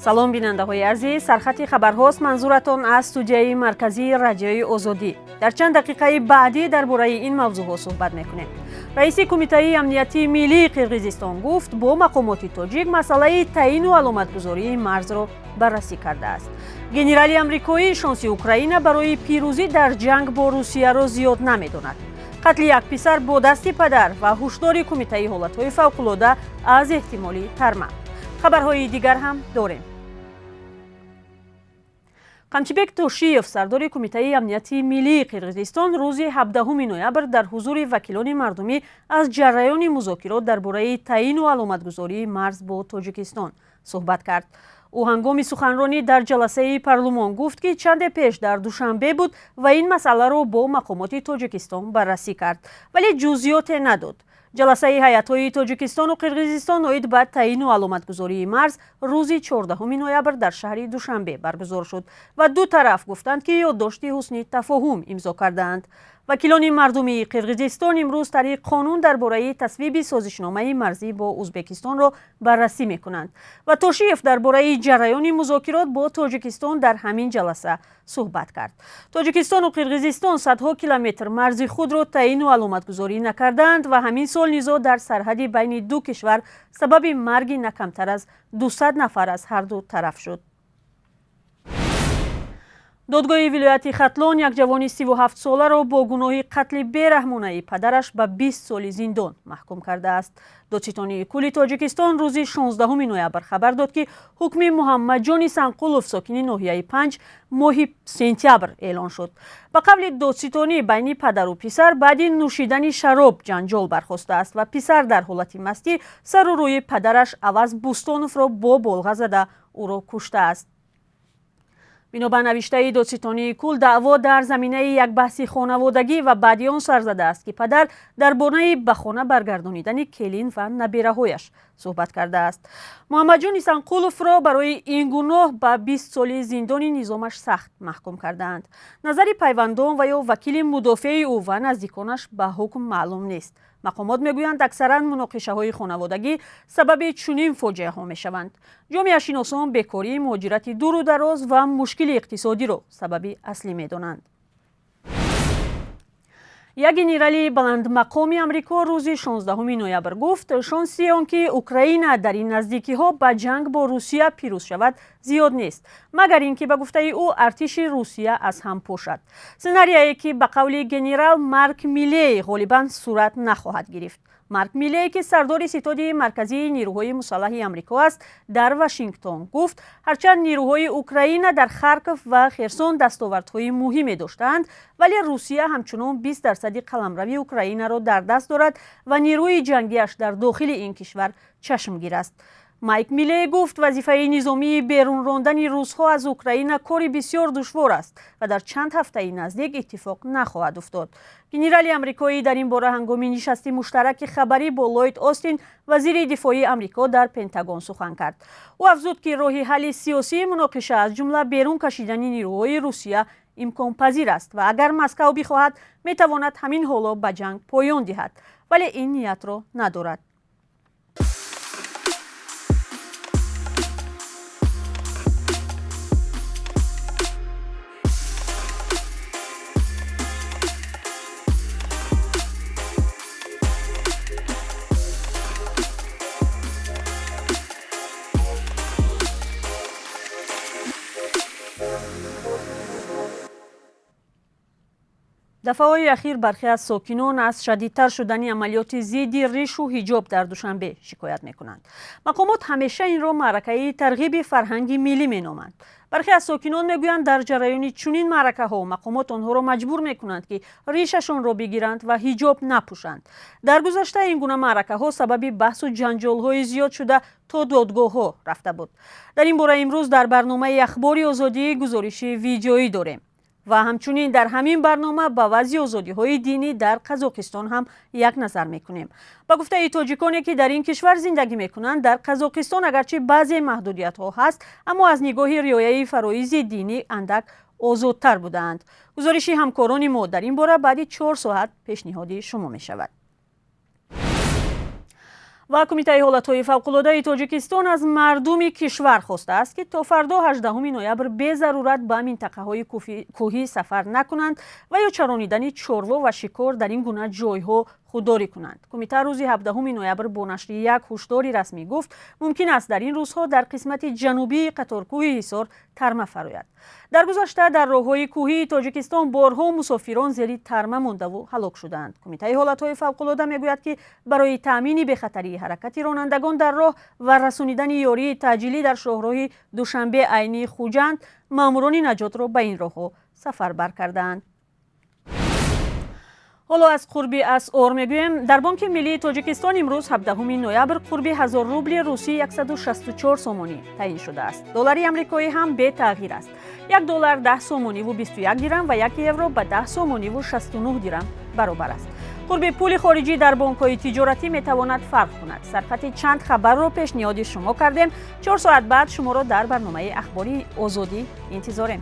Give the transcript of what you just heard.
Салом, бинандаҳои азиз. Сархати хабарҳост, манзуратон аз студияи марказии Радиои Озодӣ. Дар чанд дақиқаи баъдӣ дар бораи ин мавзӯъҳо суҳбат мекунем. Раиси Кумитаи амнияти миллии Қирғизистон гуфт, бо мақомоти тоҷик масъалаи таъину аломатгузории марзро баррасӣ кардааст. Генерали амрикоӣ шонси Украина барои пирӯзӣ дар ҷанг бо Русияро зиёд намедонад. Қатли як писар бо дасти падар ва ҳушдори Кумитаи ҳолатҳои фавқулода аз эҳтимоли тарма. Хабарҳои дигар ҳам дорем. Қамчибек Тошиев, сардори Кумитаи амнияти миллии Қирғизистон, рӯзи 17 ноябр дар ҳузури вакилони мардумӣ аз ҷараёни музокирот дар бораи таъину аломатгузории марз бо Тоҷикистон суҳбат кард. Ӯ ҳангоми суханронӣ дар ҷаласаи парлумон гуфт, ки чанде пеш дар Душанбе буд ва ин масъаларо бо мақомоти Тоҷикистон баррасӣ кард, вале ҷузъиёте надод. Ҷаласаи ҳайатҳои Тоҷикистону Қирғизистон оид ба таъину аломатгузории марз рӯзи 14 ноябр дар шаҳри Душанбе баргузор шуд ва ду тараф гуфтанд, ки ёддошти ҳусни тафоҳум имзо кардаанд. Вакилони мардумии Қирғизистон имрӯз тариқ қонун дар бораи тасвиби созишномаи марзӣ бо Ӯзбекистонро баррасӣ мекунанд ва Тошиев дар бораи ҷараёни музокирот бо Тоҷикистон дар ҳамин ҷаласа суҳбат кард. Тоҷикистону Қирғизистон садҳо километр марзи худро таъину аломатгузорӣ накардаанд ва ҳамин сол низоъ дар сарҳади байни ду кишвар сабаби марги на камтар аз 200 нафар аз ҳарду тараф шуд. Додгоҳи вилояти Хатлон як ҷавони 37-соларо бо гуноҳи қатли бераҳмонаи падараш ба 20 соли зиндон маҳкум кардааст. Додситонии кулли Тоҷикистон рӯзи 16 ноябр хабар дод, ки ҳукми Муҳаммадҷони Санқулов, сокини ноҳияи Панҷ, моҳи сентябр эълон шуд. Ба қавли додситонӣ, байни падару писар баъди нӯшидани шароб ҷанҷол бархостааст ва писар дар ҳолати мастӣ сару рӯи падараш Аваз Бӯстоновро бо болға зада, ӯро куштааст. Бино ба навиштаи додситонии кул, даъво дар заминаи як баҳси хонаводагӣ ва баъди он сар задааст, ки падар дар бораи ба хона баргардонидани келин ва набираҳояш суҳбат кардааст. Муҳаммадҷон Исанқуловро барои ин гуноҳ ба 20 соли зиндони низомаш сахт маҳкум кардаанд. Назари пайвандон ва ё вакили мудофеи ӯ ва наздиконаш ба ҳукм маълум нест. Мақомот мегӯянд, аксаран муноқишаҳои хонаводагӣ сабаби чунин фоҷиаҳо мешаванд. Ҷомеашиносон бекорӣ, муҳоҷирати дуру дароз ва мушкили иқтисодиро сабаби аслӣ медонанд. Як генерали баландмақоми Амрико рӯзи 16 ноябр гуфт, шонси он ки Украина дар ин наздикиҳо ба ҷанг бо Русия пирӯз шавад, зиёд нест, магар ин ки, ба гуфтаи ӯ, артиши Русия аз ҳам пошад. Сценарияе ки, ба қавли генерал Марк Милей, ғолибан сурат нахоҳад гирифт. Марк Милей, ки сардори Ситоди марказии нирӯҳои мусаллаҳи Амрико аст, дар Вашингтон гуфт, ҳарчанд нирӯҳои Украина дар Харков ва Херсон дастовардҳои муҳиме доштаанд, вале Русия ҳамчунон 20 дарсади қаламрави Украинаро дар даст дорад ва нирӯи ҷангиаш дар дохили ин кишвар чашмгир аст. Майк Милей гуфт, вазифаи низомии берун рондани русҳо аз Украина кори бисёр душвор аст ва дар чанд ҳафтаи наздик иттифоқ нахоҳад уфтод. Генерали амрикоӣ дар ин бора ҳангоми нишасти муштараки хабарӣ бо Ллойд Остин, вазири дифоии Амрико, дар Пентагон сухан кард. Ӯ афзуд, ки роҳи ҳалли сиёсии муноқиша, аз ҷумла берун кашидани нирӯҳои Русия, имконпазир аст ва агар Москав бихоҳад, метавонад ҳамин ҳоло ба ҷанг поён диҳад, вале ин ниятро надорад. Дафъаҳои ахир бархе аз сокинон аз шадидтар шудани амалиёти зидди ришу ҳиҷоб дар Душанбе шикоят мекунанд. Мақомот ҳамеша инро маъракаи тарғиби фарҳанги миллӣ меноманд. Бархе аз сокинон мегӯянд, дар ҷараёни чунин маъракаҳо мақомот онҳоро маҷбур мекунанд, ки ришашонро бигиранд ва ҳиҷоб напӯшанд. Дар гузашта ин гуна маъракаҳо сабаби баҳсу ҷанҷолҳои зиёд шуда, то додгоҳҳо рафта буд. Дар ин бора имрӯз дар барномаи Ахбори Озодӣ гузориши видеоӣ дорем ва ҳамчунин дар ҳамин барнома ба вазъи озодиҳои динӣ дар Қазоқистон ҳам як назар мекунем. Ба гуфтаи тоҷиконе, ки дар ин кишвар зиндагӣ мекунанд, дар Қазоқистон агарчи баъзе маҳдудиятҳо ҳаст, аммо аз нигоҳи риояи фароизи динӣ андак озодтар будаанд. Гузориши ҳамкорони мо дар ин бора баъди 4 соат пешниҳоди шумо мешавад. Ва Кумитаи ҳолатҳои фавқулодаи Тоҷикистон аз мардуми кишвар хостааст, ки то фардо, 18 ноябр, безарурат ба минтақаҳои кӯҳӣ сафар накунанд ва ё чаронидани чорво ва шикор дар ин гуна ҷойҳо худдорӣ кунанд. Кумита рӯзи 17 ноябр бо нашри як ҳушдори расмӣ гуфт, мумкин аст дар ин рӯзҳо дар қисмати ҷанубии қаторкӯҳи Ҳисор тарма фарояд. Дар гузашта дар роҳҳои кӯҳии Тоҷикистон борҳо мусофирон зери тарма мондаву ҳалок шудаанд. Кумитаи ҳолатҳои фавқулода мегӯяд, ки барои таъмини бехатарии ҳаракати ронандагон дар роҳ ва расонидани ёрии таъҷилӣ дар шоҳроҳи Душанбе, Айнӣ, Хуҷанд маъмурони наҷотро ба ин роҳҳо сафарбар кардаанд. Ҳоло аз қурби асъор мегӯем. Дар Бонки миллии Тоҷикистон имрӯз, 17 ноябр, қурби 1000 рубли русӣ 164 сомонӣ таъин шудааст. Доллари амрикоӣ ҳам бетағйир аст: 1 доллар 10 сомониву 21 дирам ва 1 евро ба 10 сомониву 69 дирам баробар аст. Қурби пули хориҷӣ дар бонкҳои тиҷоратӣ метавонад фарқ кунад. Сархати чанд хабарро пешниҳоди шумо кардем. 4 соат баъд шуморо дар барномаи Ахбори Озодӣ интизорем.